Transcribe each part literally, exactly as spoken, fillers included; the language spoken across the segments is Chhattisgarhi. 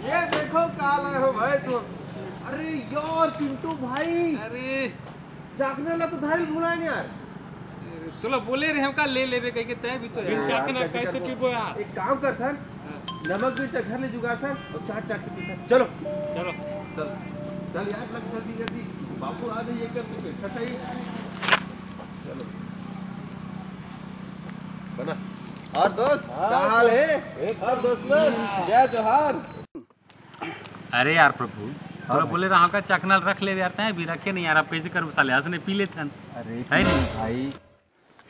ये देखो, काल आए हो भाई तुम। अरे यार, पिंटू भाई, अरे, चाकना ला तो धारी भुलाए नहीं यार। अरे, तोला बोले रहे हम का ले लेबे कह के, तय भी तो यार। चाकना कैसे पीबो यार? एक काम कर थन, हाँ। नमक मिर्चा घर ले जुगाड़ थन और चाट चाट के पी थन। चलो। चलो। चल। चल यार, लग जल्दी जल्दी। बाबू आ गए, ये कर तू बैठा था ही। चलो। बना। और दोस्त, हाँ, का हाल है? और दोस्त, जय जोहार। अरे यार प्रभु, हाँ भाई। बोले रहा का चखना रख ले यार, तय भी रखे नहीं यार, अब कैसे करबो साले, हंसने पी लेथन। अरे है नहीं? भाई,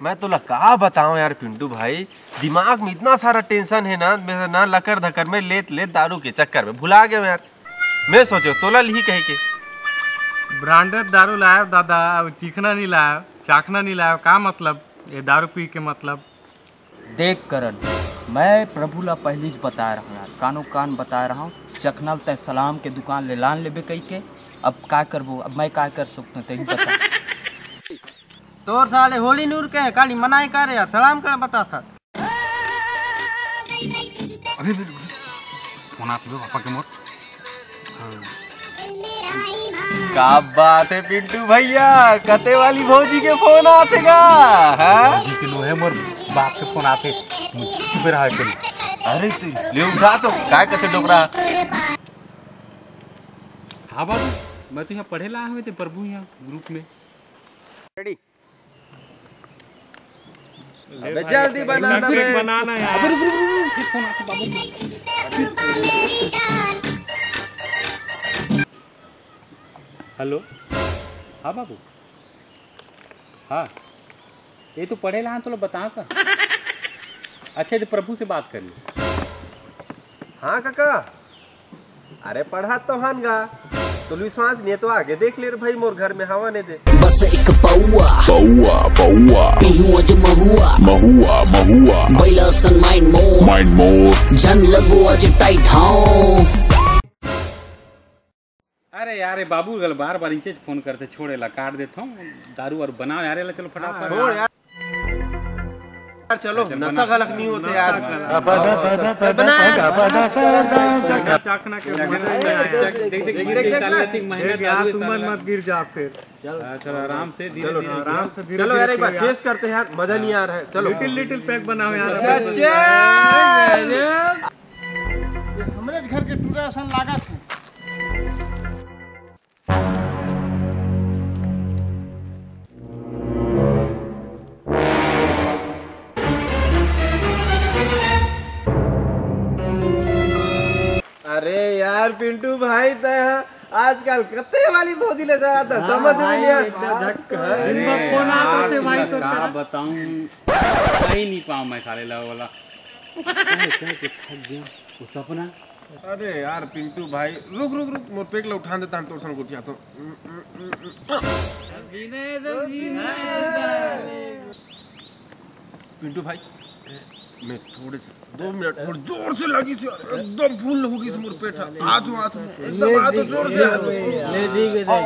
मैं तोला का बताऊं यार पिंटू भाई, दिमाग में इतना सारा टेंशन है ना, मैं ना लकर धकर में लेत लेत दारू के चक्कर में भुला गया यार। मैं सोचो तोला लिही कहे के। ब्रांडेड दारू लाया दादा, अब चीखना नहीं लाया, चाखना नहीं लाया, का मतलब ये दारू पी के मतलब? देख करण, मैं प्रभु ला पहिली ज बताए रहंव यार, कानो कान बताए रहंव, चखना ल तैं सलाम के दुकान ले लान लेबे कहिके। अब का करबो, अब मैं का कर सकथंव, तैं ही बता। तोर साले होली नूर के काली मनाई करे यार, सलाम कर बता था। अरे, अरे, अरे, फोन आत हे पापा के मोर। का बात है पिंटू भैया, कते वाली भौजी के फोन आथे गा? हाँ? भौजी के नोहे मोर बाप के फोन आथे, चुपे रहा करी। अरे तू ले उठा तो, काय कथे डोकरा? हाँ बाबू, मैं तो यहाँ पढ़े ला हूँ, ते प्रभु यहाँ ग्रुप में। रेडी। अबे भाई, जल्दी बना ना बे। बनाना यार। अबे रुक, रुक, रुक, रुक, फिर फोन आता बाबू। हेलो, हाँ बाबू, हाँ, ये तो पढ़े ला, तो ला बता का। अच्छा, तो प्रभु से बात कर ले। हाँ काका, अरे पढ़त तो हन गा, तोला विश्वास नहीं तो आगे देख ले रे भाई, मोर घर में हवा नहीं दे। बस एक पौआ, पौआ, पौआ। पीहूं आज महुआ, महुआ, महुआ। बैला सन माइंड मोर, माइंड मोर। जन लगो आज टाइट, हाँ। अरे यार, ये बाबू गल बार बार इंचे फोन करते, छोड़े ला, काट देता हूँ। दारू और बनाओ यार, ये ला चलो फटाफट। छोड़ यार। यार, चलो, नशा गलत नहीं होते यार। बना यार, बना। चाखना, चाखना के मजा नहीं आया। देख, देख, देख, देख, देख, देख, देख, देख, देख, देख, महीना देख यार, दारू तुम इतना मत गिर जा फिर। चल। हाँ, चलो, आराम से, धीरे, चलो, धीरे, आराम से, धीरे, चलो यार, एक बार चेस करते हैं यार, मजा नहीं आ रहा है। चलो। लिटिल, लिटिल पैक बनाओ यार। अच्छा, चेस। ये हमरे घर के टूरा असन लागत है। अरे यार पिंटू भाई, तय हा आजकल कते वाली भौजी ले जाया था, हाँ समझ में भाई, नहीं आया। एकदम झक्क है। अरे दिन भर फोन आता यार, थे भाई, तुमला तो का बताऊं, कहीं नहीं पाऊं मैं साले ला वाला। क्या है, क्या है, थक गया वो सपना। अरे यार पिंटू भाई, रुक रुक रुक, मोर पेट ला उठान देता हूँ, तोर सन गोठिया तो। पिंटू भाई, मैं थोड़े से दो मिनट, थोड़ा जोर से लगी से, एकदम फुल हो गई से मोर पेट। आ जाओ, आ जाओ, एकदम आ जाओ, जोर से आ जाओ। ले दी के आओ, आओ, आओ।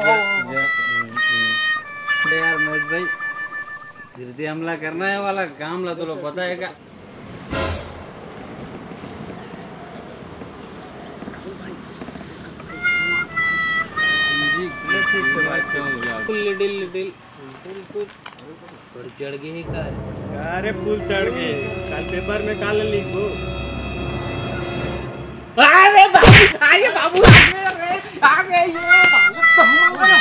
अरे यार महेश भाई, फिर से हमला करना है वाला काम ला, तो लोग पता है क्या? Little little. फुल चढ़ गई है का? अरे फुल चढ़ गई, कल पेपर में काल लिखबो। अरे बाबू, अरे बाबू, आ गए रे, आ गए ये बालक तो हमारा।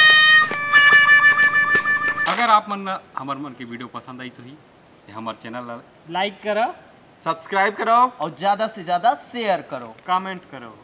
अगर आप मन हमर मन की वीडियो पसंद आई तो ही, ते हमर चैनल ला लाइक करो, सब्सक्राइब करो और ज्यादा से ज्यादा शेयर करो, कमेंट करो।